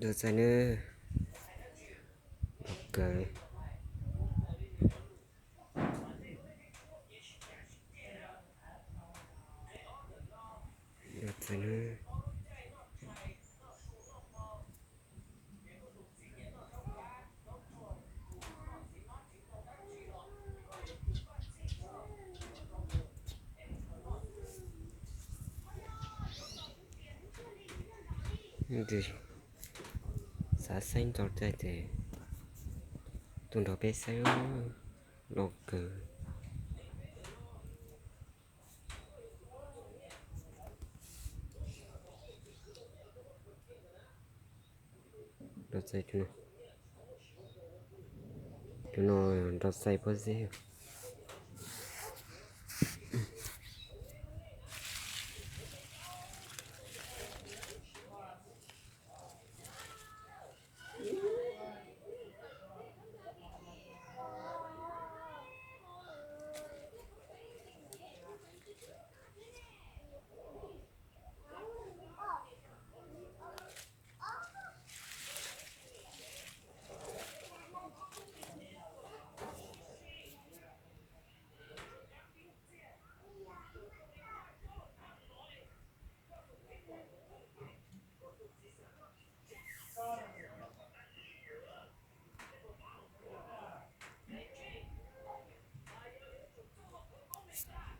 Los txais nawb. Los kawg. Los txais nawb. Xav saib ntau tiag ces tuaj nrog peb saib los kawg. Nrau xais, cov no nrau xais pob zeb.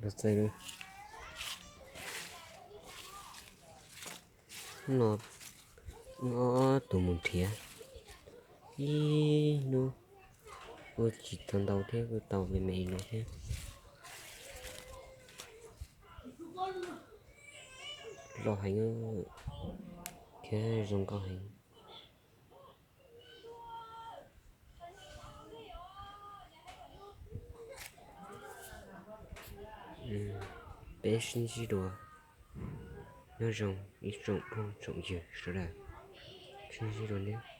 Los txais, no, no tus mus nrhiav ib hnub ua tsis tau ntau thiab kuj tau me me no thiab. Loj heev thiab zoo nkauj heev. Peb sib ntsib dua, nyob zoo ib tsoom phooj tsoom ywg sawv daws, sib ntsib dua nawb.